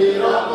Amen.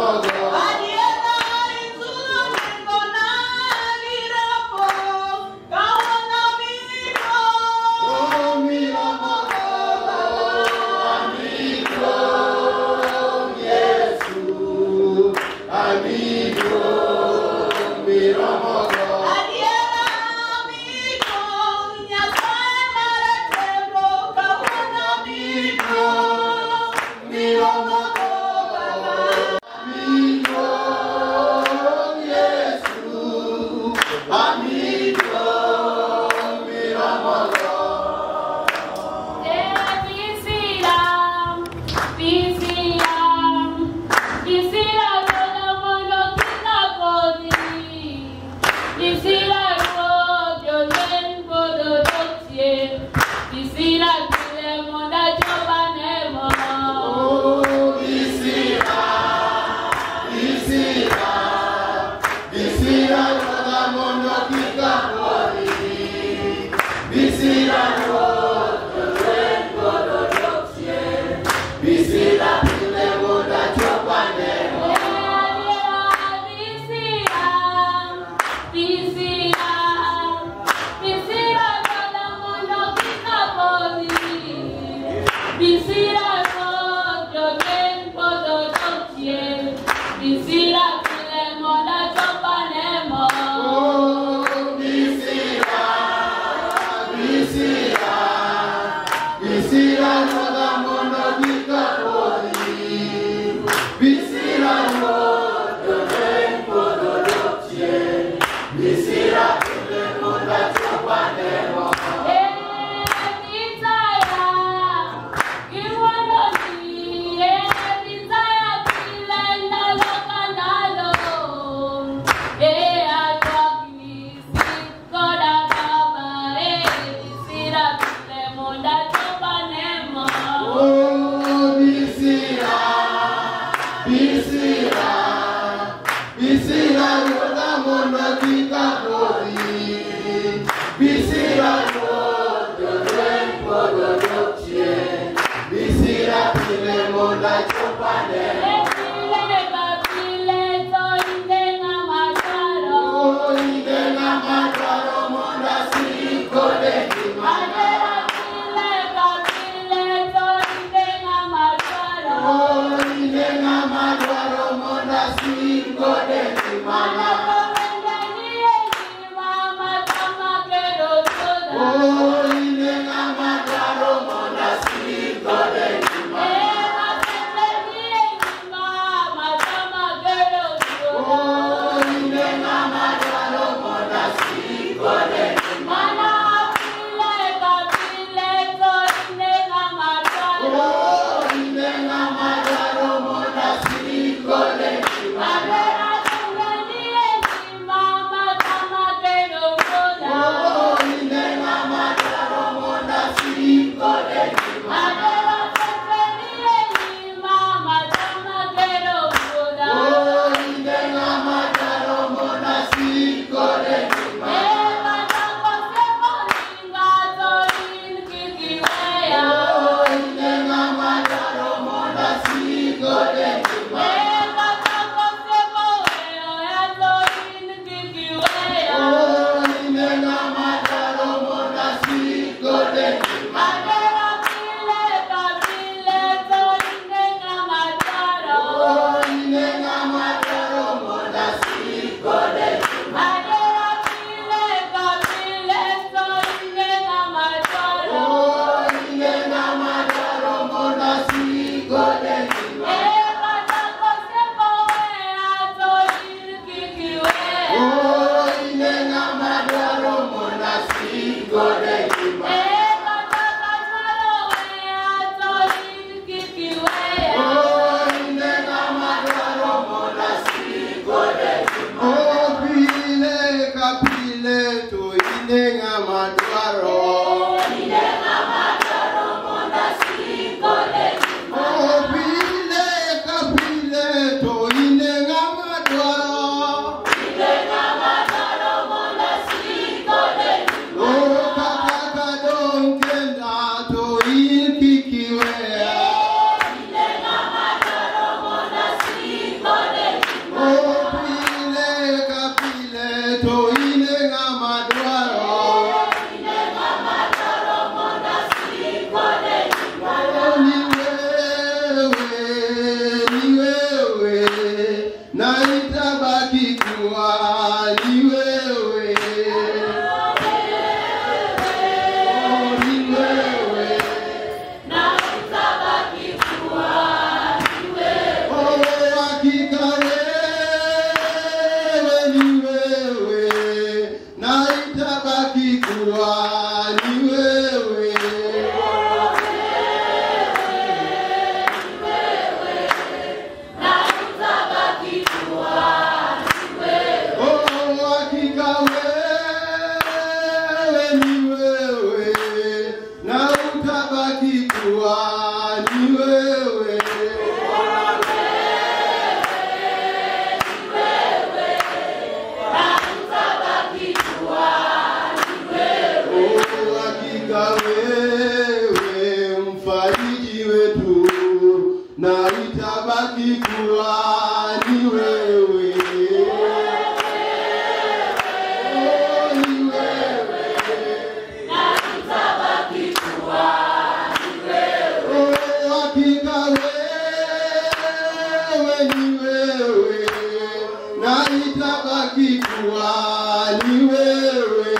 ni wewe, na itabaki kuwa ni wewe.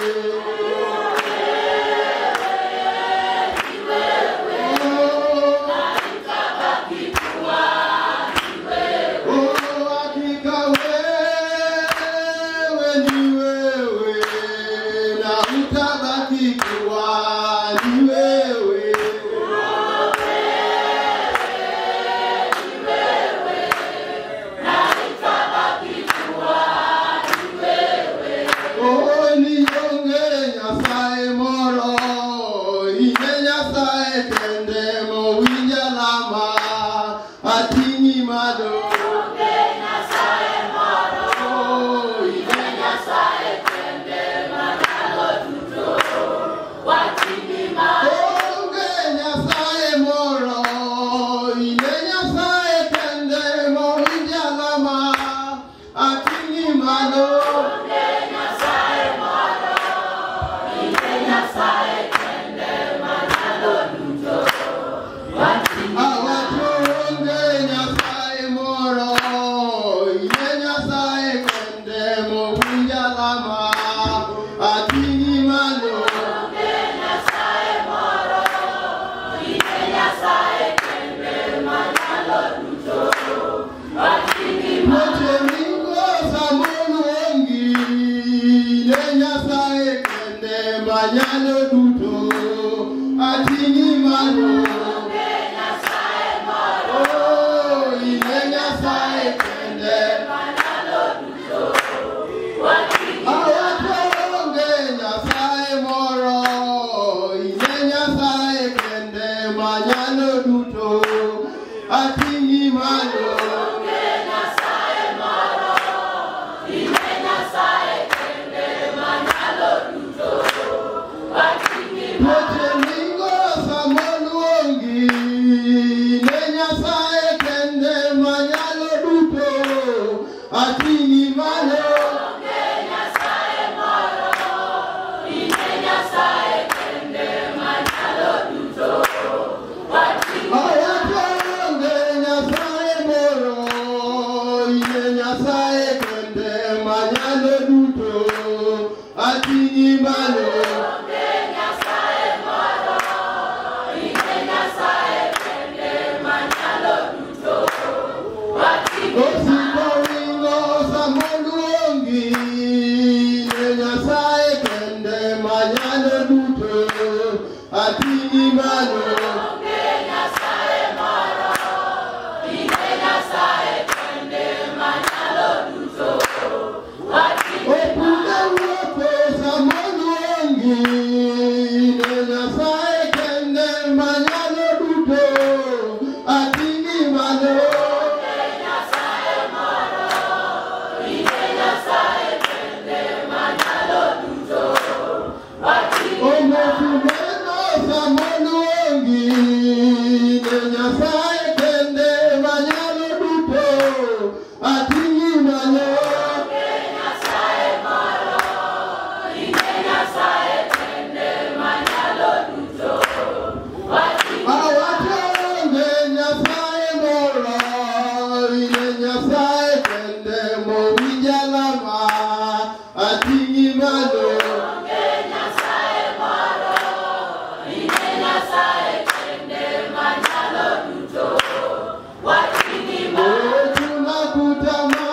Tunakutamani.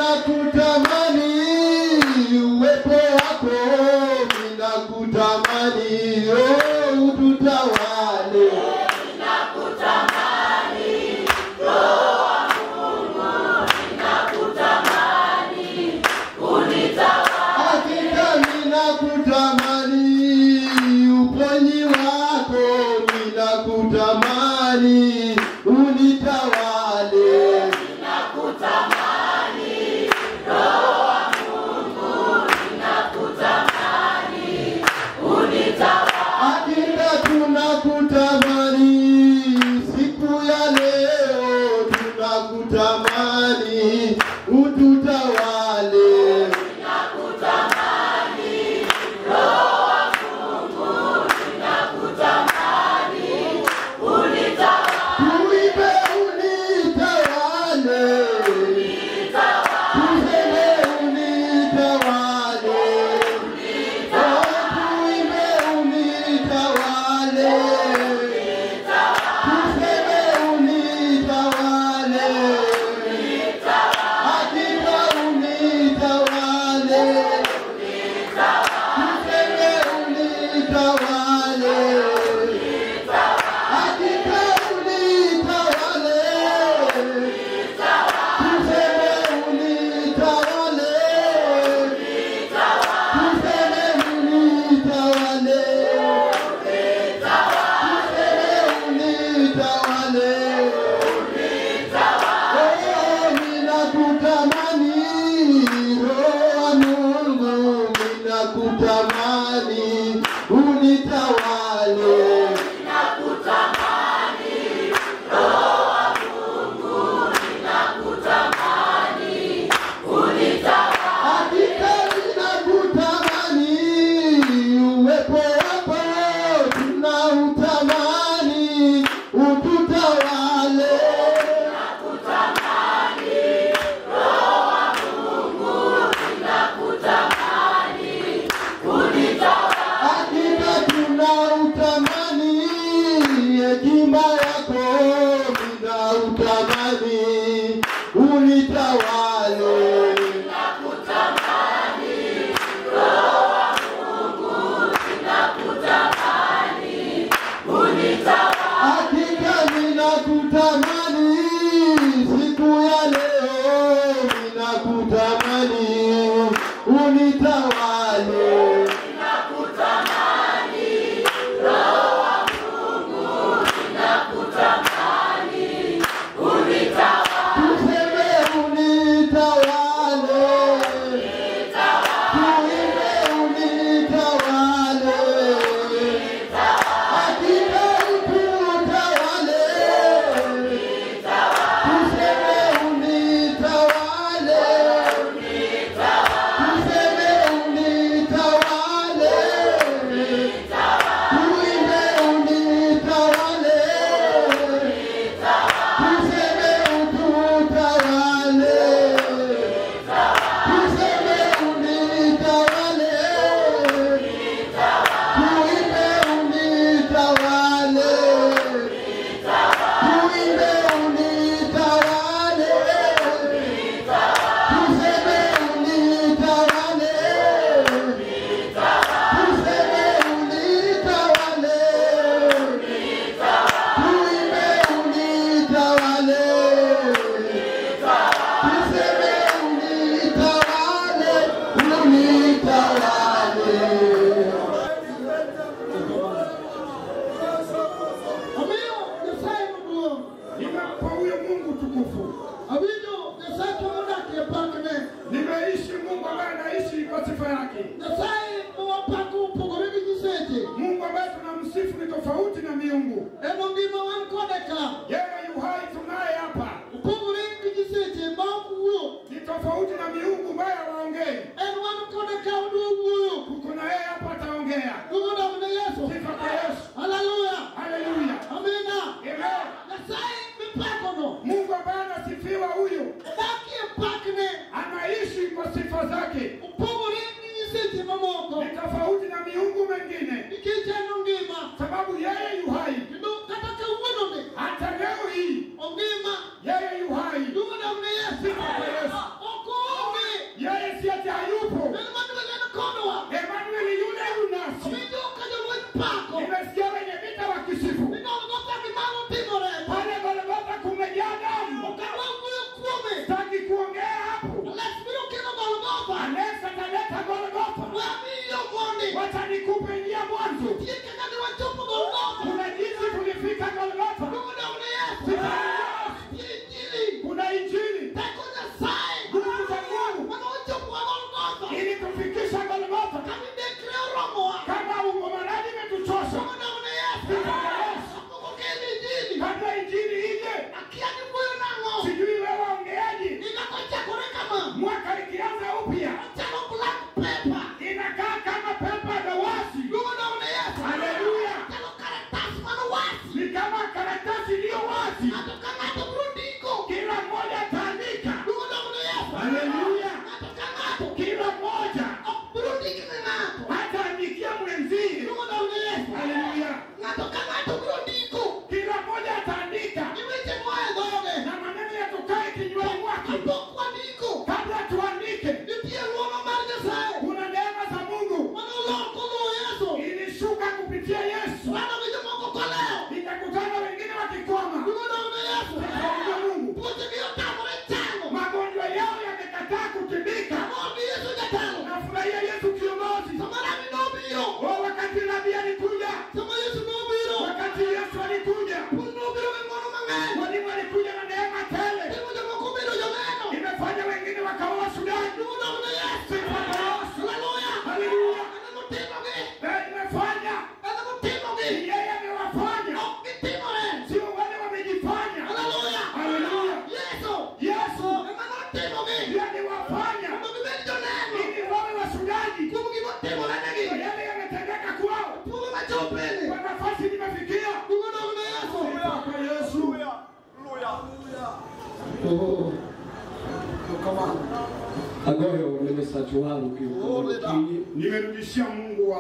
Ninakutamani uwepo wako, ninakutamani ututawale. Ninakutamani Roho wa Mungu, ninakutamani unitawale. Hakika ninakutamani uponyi wako, ninakutamani unitawale. Ninakutamani Roho wa Mungu, ninakutamani unitawale. Hakika tunakutamani siku ya leo, tunakutamani ututawale. Ninakutamani Roho wa Mungu, ninakutamani unitawale. Tuipe unitawale, tuseme unitawale, oh, tuipe unitawale, tuseme unitawale, hakika unitawale, tuseme unitawale. Hakika unitawale, tuseme unitawale, tuseme unitawale, tuseme unitawale. Oh, ninakutamani Roho wa Mungu, ninakutamani unitawale. Ninakutamani Roho wa Mungu, ninakutamani unitawale. Hakika ninakutamani uwepo wako, tunautamani ututawale. Ninakutamani Roho wa Mungu, ninakutamani unitawale. Hakika tunautamani hekima yako, ninautamani unitawale. Ninakutamani Roho wa Mungu, ninakutamani unitawale. Hakika ninakutamani siku ya leo, ninakutamani unitawale. Ninakutamani Roho wa Mungu, ninakutamani unitawale. Tuseme unitawale, tuimbe unitawale, hakika ututawale. Tuseme unitawale, tuseme unitawale, tuimbe unitawale, tuseme ututawale, tuseme unitawale, tuimbe unitawale, tuimbe unitawale, tuseme unitawale, tuseme unitawale, tuimbe unitawale, tuseme unitawale, unitawale. Omiyo Nyasaye maduong', Nimempa huyo Mungu tukufu. awinjo Nyasaye modak e pakne. Nimeishi Mungu ambaye anaishi kwa sifa yake. Nyasaye mawapako opogore gi nyiseche. Mungu ambaye tunamsifu ni tofauti na miungu. En ongima wan kode ka. Yeye yu hai tunaye hapa, Opogore gi nyiseche ma ok wuo. ni tofauti na miungu ambaye hawaongei. En wan kode ka odwa wuoyo. Tuko na yeye hapa, ataongea. Duong' odog ne Yesu. Sifa kwa Yesu. Haleluya. Haleluya. Amina. Amen. Nyasaye mipakono Mungu ambaye anasifiwa huyu odak e pakne. anaishi kwa sifa zake, Opogore gi nyiseche mamoko. ni tofauti na miungu mengine, Nikech en ongima. sababu yeye yu hai. Kendo kata kawuononi Hata leo hii ongima. yeye yu hai. Duong' odog ne Yesu. Sifa kwa Yesu. Ok ool. Golgotha. Anaweza kaleta Golgotha. Wamiyo mondi. Wacha nikupe njia mwanzo. Nitie kaka ne wachopo Golgotha. Kuna jinsi tulifika Golgotha. Duong' odog ne Yesu. Sifa kwa Yesu. Nitie injili. Kuna injili. Teko Nyasaye. Nguvu za Mungu. Mane ochopowa Golgotha. Ili kufikisha Golgotha. Ka midekre oromowa. Kama maradhi imetuchosha. Duong' odog ne Yesu. Sifa kwa Yesu. Kapok okel injili. Kabla injili ije, Akia ni wuoyo nang'o. sijui wewe ongeaji. Higa kochakore kama. Mwaka ikianza upya Ochalo black paper. inakaa kama pepa la wazi. Duong' odog ne Yesu. Haleluya! Ochalo karatas manowasi. Ni kama karatasi iliyo wazi, Ng'ato ka ng'ato biro ndiko. kila mmoja ataandika. Duong' odog ne Yesu. Haleluya! Ng'ato ka ng'ato. Kila mmoja Ok biro ndik ne ng'ato. hataandikia mwenzie. Duong' odog ne Yesu. Haleluya! Ng'ato ka ng'ato biro ndiko. Kila mmoja ataandika Gi weche moa e dhoge. na maneno yatokae kinywani mwake. Kapok wandiko. Kabla tuandike, Nitie ng'wono mar Nyasaye. kuna neema za Mungu Mane olor koluwo Yesu. ilishuka kupitia Yesu, Rado gi jomoko kolewo. ikakutana wengine wakikwama. Duong' odog ne Yesu. Sifa kwa Mungu. Tuochegi otamore chango. Magonjwa yao yamekataa kutibika. Amor gi Yesu jatelo. Nafurahia Yesu kiongozi. Sama rabi nobiro. Oh, wakati nabii alikuja, Sama Yesu nobiro. wakati Yesu alikuja, Puonj nobiro gi ng'wono mang'eny. mwalimu alikuja na neema tele, Timo jomoko obedo joneno. imefanya wengine wakaoa Sudani. Duong' odog ne Yesu. Sifa kwa Yesu. Haleluya. Haleluya. Ema motimogi. Na imefanya Ema motimogi. ni yeye amewafanya, Ok gitimore. sio wale wamejifanya. Haleluya. Haleluya. Yesu. Yesu Ema notimogi. ndiye aliwafanya Mondo gibed joneno. ili wawe washuhudaji Kuom gimontimorenegi. kwa yale yametendeka kwao. Thuolo machopeni. Kwa nafasi nimefikia. Duong' odog ne Yesu. Sifa kwa Yesu. Oh. Agoyo ne Nyasachu okinyi. Nimerudishia Mungu wa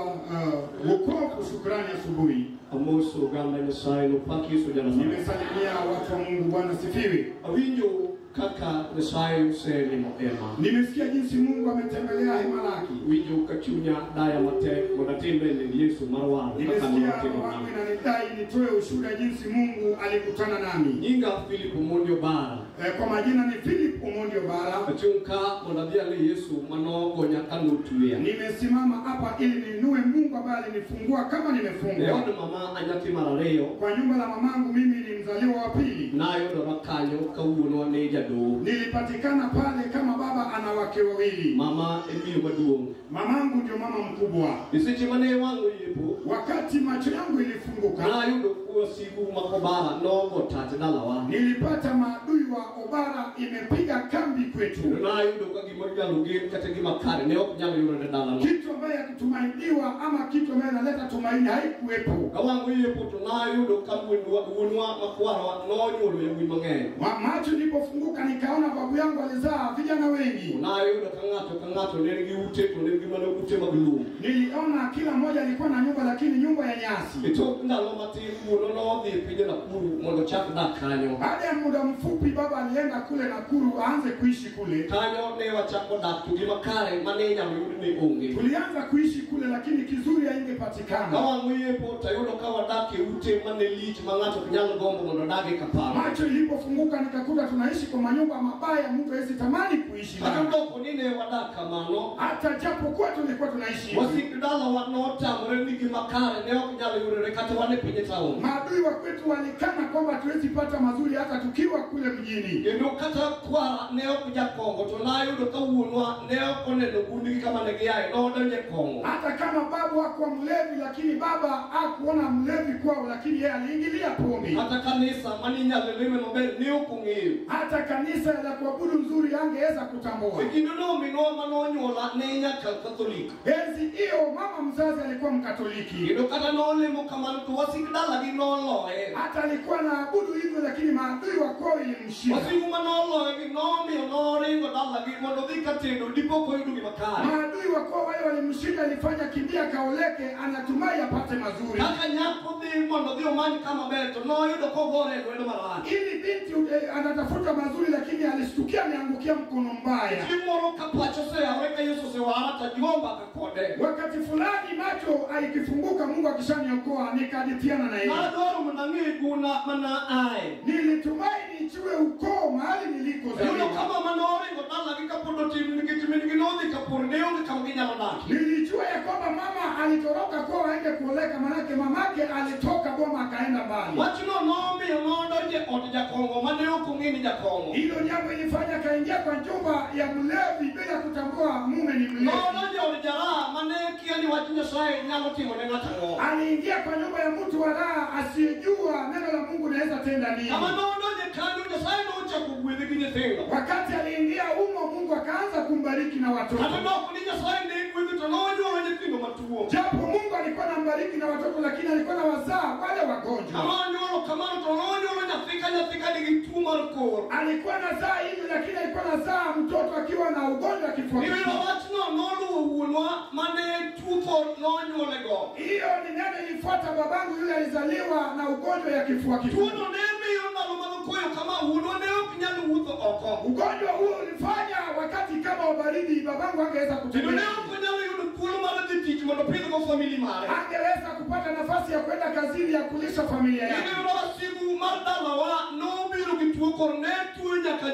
wokovu shukrani asubuhi. Amoso oganda Nyasaye nopak Yesu janasara. Nimesalimia watu wa Mungu, Bwana sifiwe. Awinjo kaka Nyasaye oselimo ema. Nimesikia jinsi Mungu ametembelea hema lake. Winjo ka chunya daya matek mondo atim ne Yesu mar waro kaka Nimesikia notimo roho wangu nami. inanidai nitoe ushuhuda jinsi Mungu alikutana nami. Nyinga Philip Omondi Obara. Kwa majina ni Philip Omondi Obara. Achung' ka mondo adhi ale Yesu manogonya kanotweya. Nimesimama hapa ili niinue Mungu ambaye alinifungua kama E nimefungwa. od mama anyathi mar ariyo Kwa nyumba la mamangu mimi ni mzaliwa wa pili. nayudora kanyo ka wuonwa ne jadoho. Nilipatikana pale kama baba ana wake wawili. Mama e miyo maduong'. Mamangu ndio mama mkubwa. E seche mane wang' oyepo, Wakati macho yangu ilifunguka, nayudo wasigu ma Obara nogo tach dalawa. nilipata maadui wa Obara imepiga kambi kwetu, Kendo nayudo ka gima inyalo gen kata gima kare ne ok nyal yudore e dalano. kitu ambaye hakutumainiwa ama kitu ambaye inaleta tumaini haikuwepo. Ka wang' oyepo to nayudo ka wuonwa makwarwa nonyuolo yawuoyi mang'eny. Macho nilipofunguka nikaona babu yangu alizaa vijana wengi. Nayudo ka ng'ato ka ng'ato ne nigi ute to ne nigi mana ute mag lum. Niliona kila mmoja alikuwa na nyumba, lakini nyumba ya nyasi. E tok ndalo matin wuonwa nodhi e piny Nakuru mondo ochak dak kanyo. Baada ya muda mfupi, baba alienda kule Nakuru aanze kuishi kule. Kanyo ne wachako dak to gima kare mane inyalo yud ne onge. Tulianza kuishi kule, lakini kizuri Ka haingepatikana. wang' oyepo tayudo ka wadak e ute mane lich ma ng'ato ok nyal gombo mondo odagi kaparo. Macho ilipofunguka nikakuta tunaishi kwa manyumba mabaya, mtu hawezi tamani kuishi Kata ndani. odoko ni ne wadak kamano, Hata japokuwa tulikuwa tunaishi hivi, wasik dalawa notamore ni gima kare ne ok nyal yudore kata wan e piny taon. maadui wa kwetu walikana kwamba hatuwezi pata mazuri hata tukiwa kule mjini. Kendo kata kwara ne ok jakongo to nayudo ka wuonwa ne ok oneno gundgi kama ne giaye, nodonjo e kong'o. Hata kama babu hakuwa mlevi, lakini baba hakuona mlevi kwao, lakini yeye aliingilia pombe. Kata kanisa maninyalo leme maber ne ok ong'eyo. Hata kanisa la kuabudu nzuri angeweza kutambua. E kindeno minwa manonyuola ne nyaka Katholik. Enzi hiyo mama mzazi alikuwa Mkatoliki, Kendo kata nolemo kamano to wasik dalagi noloye. hata alikuwa naabudu hivyo, lakini maadui wa kwao ilimshinda. Wasigu manoloye gi nomiyo noringo dalagi mondo odhi katedo dipo koyudo gima kare. Maadui wa kwao wale walimshinda, alifanya kimbia kaoleke, anatumai apate mazuri. Kaka nyako dhi mondo odhi omany kama ber to noyudo kogore e lwedo marach. Ili binti anatafuta mazuri, lakini alishtukia ameangukia mkono mbaya. Chieng' moro ka pacho oseyawore ka Yesu osewara to ajigo mbaka kode. Wakati fulani macho aikifunguka, Mungu akishaniokoa, nikaditiana na yeye. Nadwaro mondo ang'e guna mana ae. Nilitumai nijue ukoo mahali Yudo nilikozaliwa. ka mama noringo dalagi kapod otin nikech min gi nodhi ka kapur ne onge kama ginyalo dakie. Nilijua ya kwamba mama alitoroka kwao aende kuoleka, manake mamake alitoka boma akaenda mbali. Wachno nomiyo nodonjo e od jakong'o mane ok ong'e ni jakong'o. Hilo jambo ilifanya akaingia kwa nyumba ya mlevi bila kutambua mume ni mlevi. Nodonjo e od jaraha mane kia ni wach Nyasaye nyalo timo ne ng'ato ang'o. Aliingia kwa nyumba ya mtu wa raha asiyejua neno la Mungu naweza tenda nini. Kama nodonjo kanyo Nyasaye nochako gwedhe gi nyithindo. Wakati aliingia humo, Mungu akaanza kumbariki na watoto. Kata dok ni Nyasaye ne gwedho to nonyuolo nyithindo matuo. Japo Mungu alikuwa anambariki na watoto, lakini alikuwa na wazaa wale wagonjwa. Kama onyuolo kamano to nonyuolo nyathi ka nyathi ka nigi tuo mar kor. Alikuwa anazaa hivi, lakini alikuwa anazaa mtoto akiwa na ugonjwa kifua. Iwiro wachno noluwo wuonwa mane tuo kor nonyuolego. Hiyo ni neno ilifuata babangu yule alizaliwa na ugonjwa ya kifua kikuu. Tuono ne miyo ndalo mag koyo kama wuonwa ne ok nyal wuotho oko. Ugonjwa huo ulifanya wakati kama wa baridi babangu angeweza Kendo ne kutembea. ok onyal yudo thuolo mar dhi tich mondo opidhgo famili mare. Angeweza kupata nafasi ya kwenda kazini ya kulisha familia yake. Iwiro wasigu mar dalawa nobiro gi tuo kor ne tuo nyaka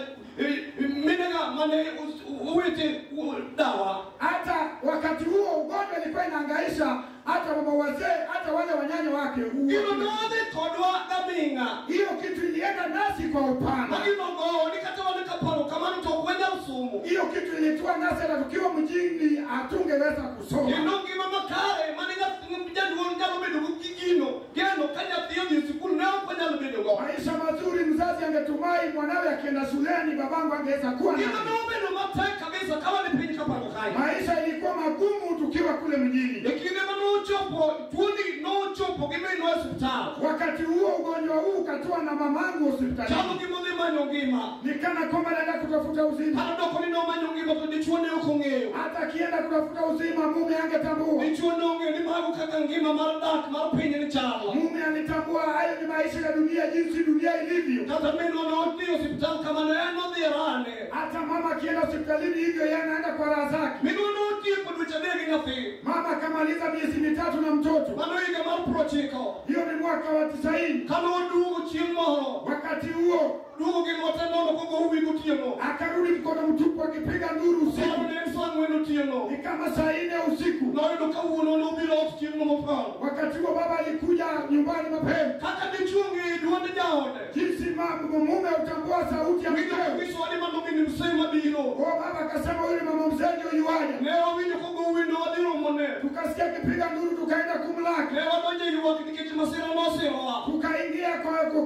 minega mane owete dawa. Hata wakati huo ugonjwa ilikuwa inahangaisha hata mama wazee, hata wale wanyanya wake. Gino nodhi kodwa gaming'a. Hiyo kitu ilienda nasi kwa upana. Ma gino gowo ni kata wan kaparo kamano to ok wanyal somo. Hiyo kitu ilitua nasi hata tukiwa mjini hatungeweza kusoma. Kendo ngima makare mane janyuol nyalo bedo gi gino geno ka nyathi odhi e sikul ne ok onyal bedo go. Maisha mazuri mzazi angetumai mwanawe akienda shuleni, babangu angeweza kuwa Gino naye. nobedo matek kabisa ka wan e piny kaparo kae. Maisha ilikuwa magumu tukiwa kule mjini. E kinde manochopo tuoni nochopo gi minwa e osiptal. Wakati huo ugonjwa huu ukatua na mamangu hospitalini. Chalo gima dhi manyo ngima. Nikana kwamba naenda kutafuta uzima. Kata doko ni nomanyo ngima to dichuo ne ok ong'eyo. Hata akienda kutafuta uzima mume angetambua. Dichuo nong'eyo ni mago kaka ngima mar dak mar piny ni chalo. Mume alitambua hayo ni maisha ya dunia, jinsi dunia ilivyo. Kata minwa nodhi e osiptal kamano en nodhi e rahane. Hata mama akienda hospitalini hivyo, yeye anaenda kwa raha zake. Minwa notieko dweche adek gi nyathi. Mama akamaliza miezi 3 na mtoto. Mano higa mar 90. Hiyo ni mwaka wa 90. Kane oduogo chieng' moro. Wakati huo Duogo gi lwete nono kogo uwi gotieno. akarudi mkono mtupu akipiga nduru usiku. Kane ne en saa ang'wen otieno. Ni kama saa 4 usiku. Noyudo ka wuonwa nobiro ot chieng'no mapamo. Wakati huo baba alikuja nyumbani mapema. Kaka dichuo ong'eyo duond jaode. Jinsi mume utambua sauti ya Winjo mkewe. kogiso ni mano min msee mabiro. Kwa baba akasema huyu ni mama mzee ndio yuaja. Ne wawinjo kogo uwi wadhi romone. Tukasikia akipiga nduru tukaenda kumlaki. Ne wadonjo e ywak nikech masira nosirowa. Tukaingia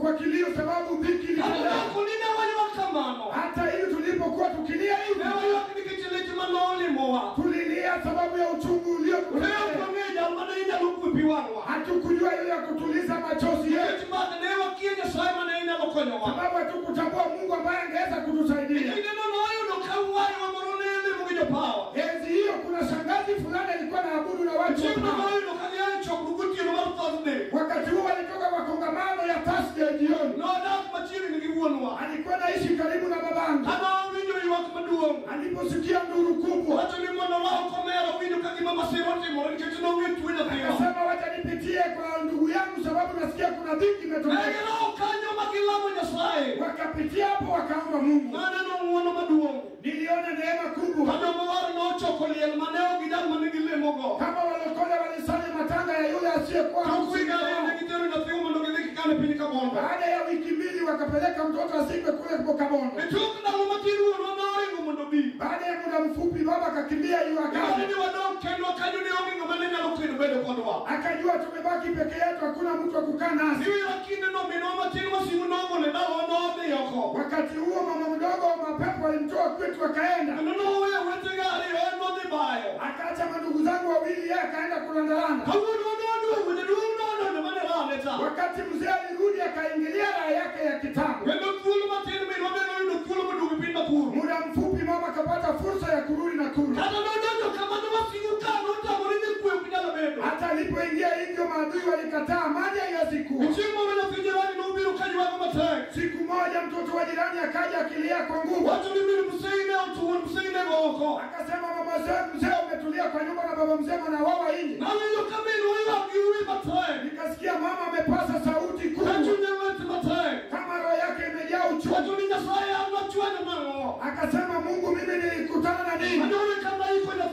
kwa kilio sababu dhiki Kata ilitolewa. doko ni ne waywak kamano. Hata hivi tulipokuwa tukilia Ne hivi waywak nikech lich manolimowa. tulilia sababu ya uchungu Ne ok uliotuletea. wang'eyo jal mane inyalo kwe pi wang'wa. Hatukujua yule ya kutuliza machozi yetu, Nikech mbaka ne wakia Nyasaye mane inyalo konyowa. sababu hatukutambua Mungu ambaye angeweza kutusaidia. Kindeno noyudo ka waywa moro ne lemo gi jopawa. Enzi hiyo kuna shangazi fulani alikuwa anaabudu na watu wa Chieng'no Pawa. noyudo ka gia e chokruok gotieno mar Thursday. Wakati huo walitoka kwa kongamano ya Thursday jioni. Nodak machiegni gi wuonwa. Alikuwa anaishi karibu na babangu. Kane owinjo ywak maduong'. Aliposikia nduru kubwa Owacho ni mondo olaw komera owinjo ka gima masira otimore nikech nong'e tuo nyathiwa. akasema, wacha nipitie kwa ndugu yangu sababu nasikia kuna dhiki Ne imetokea. gilawo kanyo ma gilamo Nyasaye. Wakapitia hapo wakaomba Mungu. Naneno ng'wono maduong'. Niliona neema kubwa. Ka jomowar nochoko liel mane ok gi jal mane gilemogo. Kama walokole walisali matanga ya yule asiyekuwa Tok wige mhusika ariyo wao. ne gitero nyathino mondo gidhi gikane piny Kabondo. Baada ya wiki 2 wakapeleka mtoto azikwe kule kwa Kabondo. E tok ndalo matin wuonwa noringo mondo obi. Baada ya muda mfupi baba akakimbia yu Gimoro akaja. ni wadong' kendwa kanyo ne onge ng'ama ne nyalo kendo bedo kodwa. Akajua tumebaki peke yetu, hakuna mtu wa kukaa nasi. Iwiro kindeno minwa matin masigu nogolo e dalawa nodhi oko. Wakati huo mama mdogo mapepo alimtoa kwetu akaenda. Kendo noweyo owetega ariyo en nodhi bayo. Akaacha mandugu zangu wawili, yeye akaenda kulandalanda. Kawuono noduogo jaduong' nodonjo mane rane cha. Wakati mzee alirudi akaingilia raha yake ya kitambo. Kendo thuolo matin minwa be noyudo thuolo moduogo e piny Nakuru. Muda mfupi mama akapata fursa ya kurudi Nakuru. Kata nodonjo kamano wasigu ka notamore ni kwe ok nyal bedo. Hata alipoingia hivyo maadui walikataa, amani haiwezi kuwa. Chieng' moro nyathi jirani nobiro ka ywago matek. Siku moja mtoto wa jirani akaja akilia kwa nguvu, Wacho ni min msei ne otuon msei ne go oko. akasema, mama mzee umetulia kwa nyumba na baba mzee anawawa nje. Nawinjo ka minwa ywak gi uwi matek. Nikasikia mama amepasa sauti Ka kubwa chunye lit matek. kama roho yake imejaa uchungu. Wacho ni Nyasaye an nachwanyo nang'o. Akasema, Mungu, mimi nilikutana na nini? Anyore ka naiko nyathi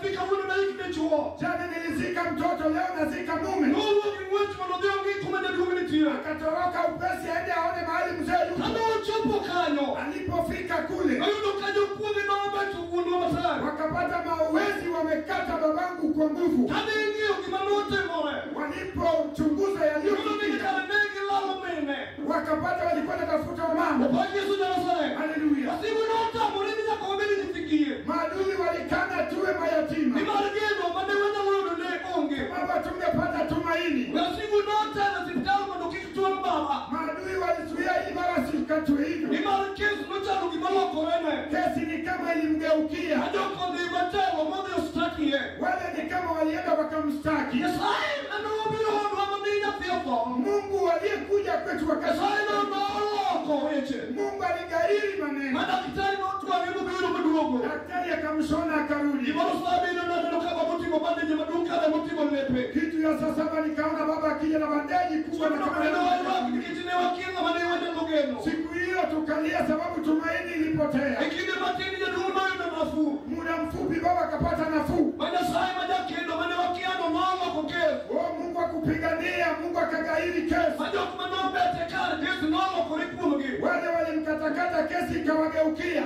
mtoto, leo nazika mume. Akatoroka upesi aende aone mahali mzee yuko. Alipofika kule wakapata mawezi wamekata babangu kwa nguvu. Walipochunguza yaliyotukia wakapata walikuwa wanatafuta mama. Haleluya. Maadui walikana tuwe mayatima. Baba tungepata tumaini. Maadui walizuia ili baba sikatwe hivyo. Kesi ni kama ilimgeukia. Wale ni kama walienda wakamstaki. Mungu aliyekuja kwetu wakati Mungu aligairi maneno. Daktari akamshona akarudi. Kitu ya saa 7 nikaona baba akija na bandeji kubwa na siku hiyo tukalia sababu tumaini ilipotea. Muda mfupi baba akapata nafuu. Oh, Mungu akupigania, Mungu akagairi kesi. Wale walimkatakata kesi ikawageukia.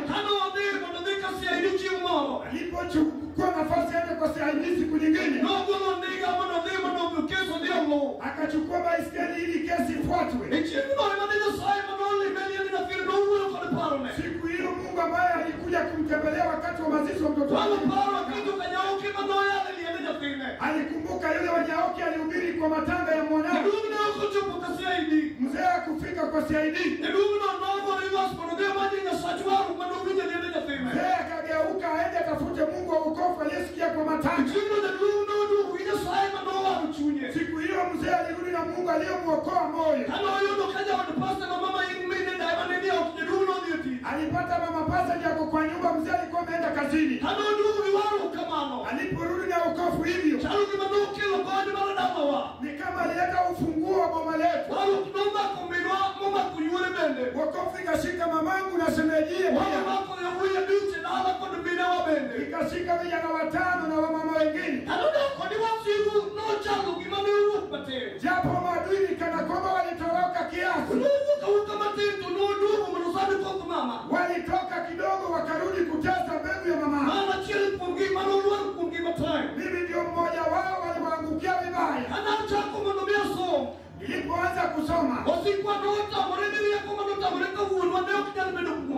Alipochukua nafasi yake kwa CID siku nyingine, akachukua baiskeli ili kesi ifuatwe. Siku hiyo Mungu ambaye alikuja kumtembelea wakati wa mazishi wa mtoto wake, alikumbuka yule wa Nyaoki alihubiri kwa matanga ya mwanawe. Mzee hakufika kwa CID. Mzee akageuka aende atafute Mungu wa wokovu aliyesikia kwa matanga. Siku hiyo mzee alirudi na Mungu aliyemuokoa moyo. Alipata mama pasa yako kwa nyumba, mzee alikuwa ameenda kazini. Aliporudi na wokovu hivyo, ni kama alileta ufunguo wa boma letu. Wokovu ikashika mamangu na shemejie pia. Ikashika vijana 5 na wamama wengine. Japo maadui kana kwamba walitoroka kiasi. Walitoka kidogo wakarudi kutesa mbegu ya mama. Mimi ndio mmoja wao waliwaangukia vibaya. Nilipoanza kusoma,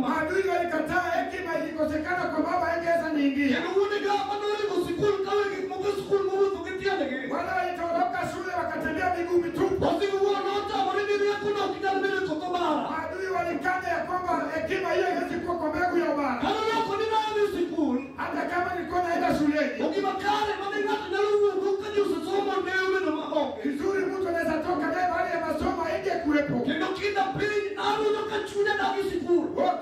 maadui walikataa hekima ilikosekana kwa baba ingeweza niingia. Wale walitoroka shule wakatembea miguu mitupu. Maadui walikana ya kwamba hekima hiyo haiwezi kuwa kwa mbegu ya ubara. Hata kama nilikuwa naenda shuleni, vizuri mtu anaweza toka naye baada ya masomo haingekuwepo.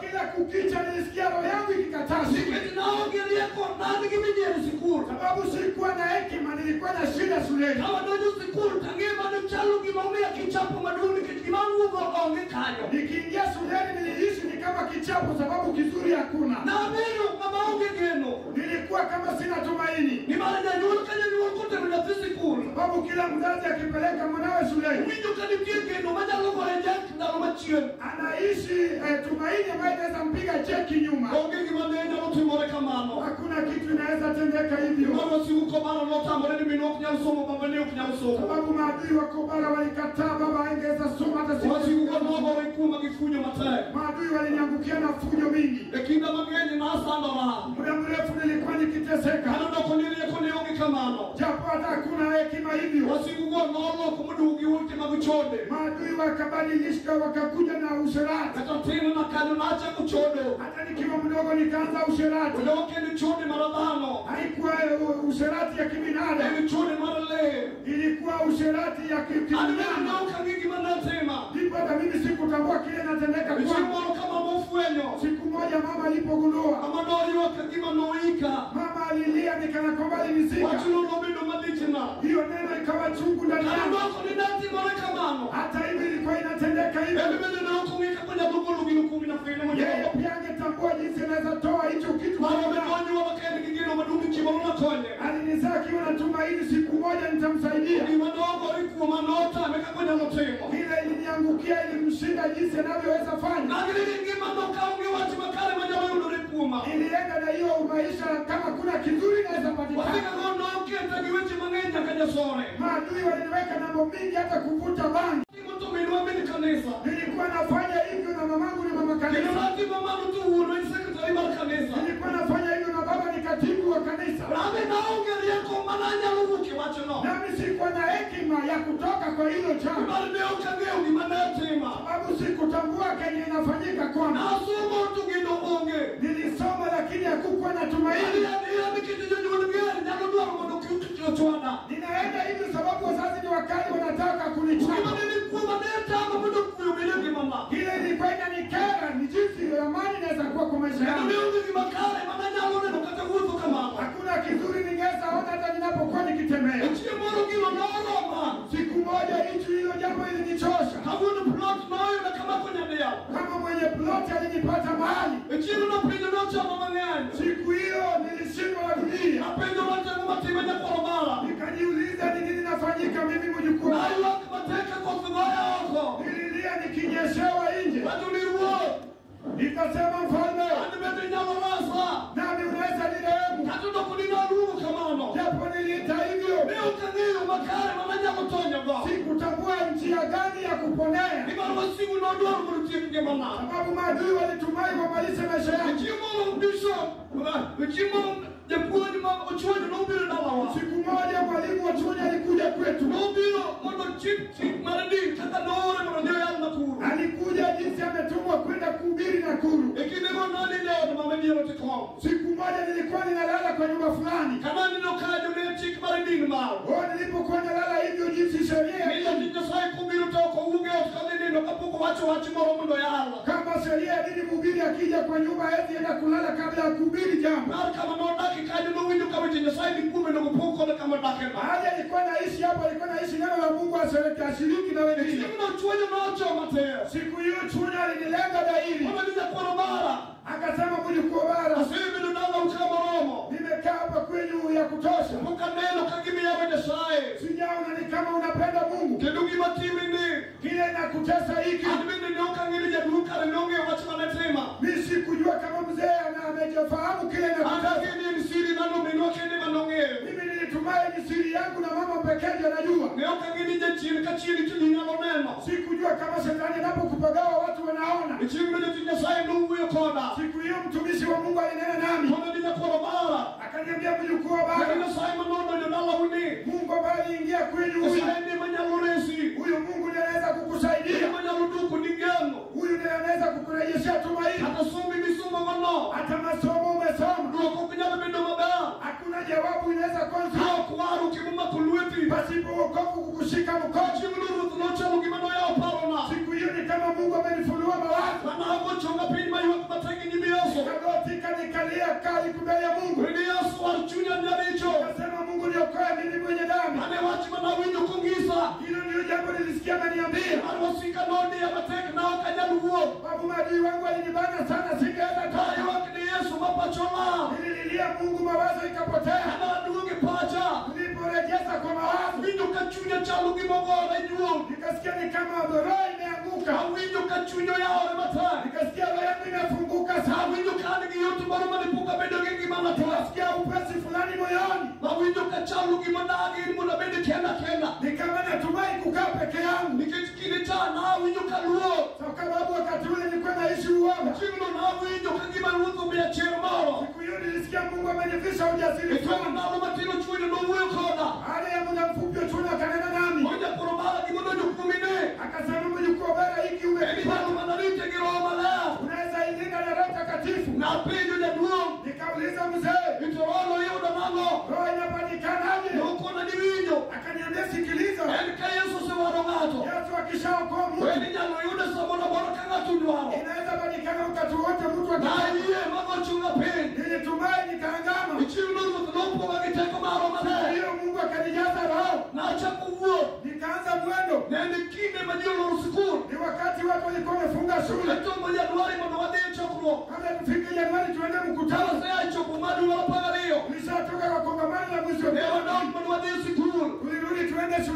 Kila kukicha nilisikia roho yangu ikikataa shule. Sababu sikuwa na hekima, nilikuwa na shida shuleni. Nikiingia shuleni nilihisi ni kama kichapo sababu kizuri hakuna. Nilikuwa kama sina tumaini. Sababu kila mzazi akipeleka mwanawe shuleni anaishi tumaini ambayo inaweza mpiga cheki nyuma. Hakuna kitu inaweza tendeka hivyo. Sababu maadui wa Kobara walikataa baba angeweza soma hata siku. Maadui waliniangukia na fujo mingi. Muda mrefu nilikuwa nikiteseka. Japo hata hakuna hekima hivyo. Maadui wakabadilishka wakakuja na usherati. Hata nikiwa mdogo nikaanza usherati. Haikuwa usherati ya kibinadamu. Ilikuwa usherati ya kibinadamu. Ndipo hata mimi sikutambua kile natendeka kwangu. Siku moja mama alipogundua, mama alilia nikana kwamba alinizika. Hiyo neno ikawa chungu ndani yangu. Hata hivi ilikuwa inatendeka hivyo. Yeye pia angetambua jinsi anaweza toa hicho kitu. Alinizaa akiwa na tumaini, siku moja nitamsaidia. Ile iliniangukia ilimshinda jinsi anavyoweza fanya. Nilienda na hiyo maisha kama kuna kizuri naweza patikana. Maadui waliniweka mambo mingi hata kuvuta bangi. Nilikuwa nafanya hivyo na mamangu ni mama kanisa. Nilikuwa nafanya hivyo na baba ni katibu wa kanisa. Nami sikuwa na hekima ya kutoka kwa hilo chama. Sababu sikutambua kenye inafanyika kwangu. Nilisoma lakini hakukuwa na tumaini. Ninaenda hivyo sababu wazazi ni wakali wanataka kunichapa. Ile ilikuwa inanikera ni jinsi amani inaweza kuwa kwa maisha yangu. Hakuna kizuri ningeweza ona hata ninapokuwa nikitembea. Siku moja hilo jambo ilinichosha. Kama mwenye plot alinipata mahali. Siku hiyo nilishindwa na dunia. Nikajiuliza ni nini nafanyika mimi mjukuu. Nililia nikinyeshewa nje. Nikasema mfalme, nami unaweza nirehemu. Japo niliita hivyo, sikutambua njia gani ya kuponea. Sababu maadui walitumai wamalize maisha yangu. Siku moja mwalimu wa chuoni alikuja kwetu. Alikuja jinsi ametumwa kwenda kuhubiri Nakuru. Siku moja nilikuwa ninalala kwa nyumba fulani. Nilipokuwa nalala hivyo jinsi sheria kama sheria dini mhubiri akija kwa nyumba hawezi enda kulala kabla ya kuhubiri jambo. Mahali alikuwa naishi hapo, alikuwa naishi neno la Mungu ashiriki na wengine. Siku hiyo chuoni alinilenga dhahiri. Akasema mjukuu bara, nimekaa hapa kwenu ya kutosha. Sijaona ni kama unapenda Mungu. Kile nakutesa hiki. Mimi sikujua kama mzee ana amejafahamu kile nakutesa. Mimi nilitumai ni siri yangu na mama pekee ndiye anajua. Sikujua kama shetani anapokupagawa watu wanaona. Siku hiyo mtumishi wa Mungu alinena nami. Akaniambia mjukuu wa baba, Mungu ambaye aliingia kwenu huyu, huyu Mungu ndiye anaweza kukusaidia. Huyu ndiye anaweza kukurejeshea tumaini. Hata masomo umesoma, hakuna jawabu inaweza kuwa nzuri pasipo wokovu kukushika mkono. Siku hiyo ni kama Mungu amenifunua mawazo. Nikagotika nikalia kali mbele ya Mungu. Nikasema Mungu niokoe mimi mwenye dhambi. Hilo ndio jambo nilisikia ananiambia. Babu maadui wangu alinibana sana, singeweza toka. Nilililia Mungu, mawazo ikapotea. Niliporejeza kwa mawazo, nikasikia ni kama roho imeanguka. Nikasikia roho yangu inafunguka sana. Nikasikia upesi fulani moyoni. Ni kama natumai kukaa peke yangu. Sababu wakati ule nilikuwa naishi uoga. Siku hiyo nilisikia Mungu amenivisha ujasiri fulani. Baada ya muda mfupi chuoni akanena nami. Akasema mjukuu bara hiki umekipata. Unaweza ilinda na Roho Mtakatifu. Nikauliza mzee, roho inapatikanaje? Akaniambia sikiliza, Yesu akishaokoa mtu inaweza patikana wakati wote mtu akitaka. Nilitumai nikaangama. Hiyo Mungu akanijaza roho. Nikaanza mwendo. Ni wakati watu walikuwa wamefunga shule. Kabla tufike Januari tuende mkutano. Tulishatoka kwa kongamano la mwezi wa pili.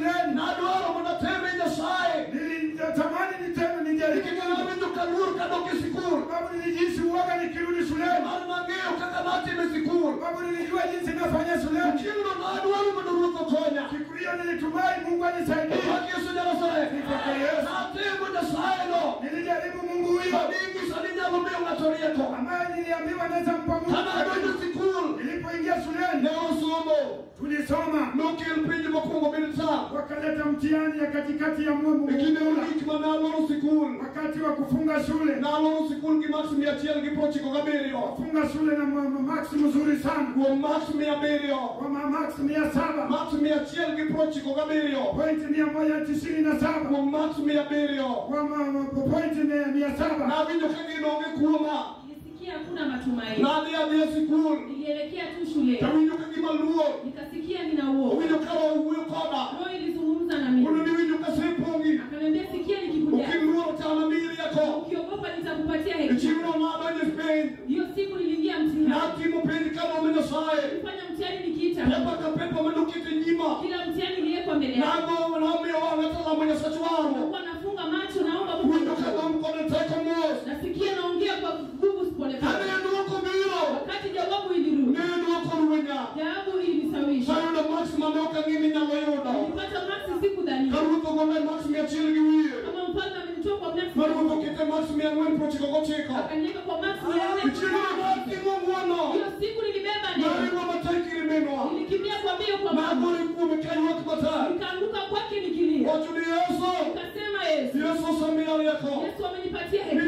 shuleni, Nadwaro mondo ateme Nyasaye. Nilitamani niteme nijaribu. Nikech nawinjo ka luor kadok e sikul. Sababu nilijihisi uoga nikirudi shuleni. Mar nang'eyo kaka natimo e sikul. Sababu nilijua jinsi nafanya shuleni. Chieng'no nadwaro mondo Ruoth okonya. Siku hiyo nilitumai Mungu anisaidie. Pak Yesu Nyasaye. Sifa kwa Yesu. Natemo Nyasaye no. Nilijaribu Mungu huyo Maning'isa ni nyalo miyo ng'ato rieko. ambaye niliambiwa naweza mpa Mungu. Kane adonjo e sikul, Nilipoingia shuleni ne osomo. tulisoma, Nokel penj mokwongo mid-term. wakaleta mtihani ya katikati ya E kinde muhula, mogik mane aloro sikul, wakati wa kufunga shule. naloro sikul gi marks 197. Kufunga shule na maksi mzuri sana, Kuom marks 700. kwa marks 700, Marks 197. pointi 197, Kuom marks 700. kwa pointi 700. Nawinjo ka gino onge kuoma. Nilisikia hakuna matumaini. Nadhi adhi e sikul. Nilielekea tu shuleni. Tawinjo ka gima luor. Nikasikia nina uoga. Owinjo ka roho wuoyo koda. Roho ilizungumza na mimi. Kono niwinjo ka sepongi. Akaniambia sikia nikikuja. Okiluoro to anamiyi rieko. Ukiogopa nitakupatia E hekima. chieng'no nadonjo e penj. Hiyo siku niliingia mtihani. Natimo penj kalome Nyasaye. Nilifanya mtihani nikiita. Pepa ka pepa manoket e nyima. Kila mtihani uliwekwa mbele yangu. Nago nomiyo wang'a talamo Nyasach warruok. Nilikuwa nafunga macho naomba Mungu. Winjo ka dhom kod teko mos. Nasikia naongea kwa nguvu pole Kane pole. dwoko biro, Wakati jawabu ilirudi, ne dwoko rwenya. jawabu ilinisawisha. Nayudo marks mane ok ang'e ni nyalo yudo. Nilipata maksi sikudhania. Ka ruoth ogona e marks 100 gi wiye. Kama mfalme amenitoa kwa maksi Ma ruoth okete marks 499. akaniweka kwa maksi 400. Chieng'no nating'o ng'wono. Hiyo siku nilibeba neno. Naringo matek ir minwa. Nilikimbia kwa mbio kwa mama. Nagore kuome kaywak matek. Nikaanguka kwake nikilia. Wacho ni Yesu. Nikasema Yesu, Yesu osemiya rieko. Yesu amenipatia hekima.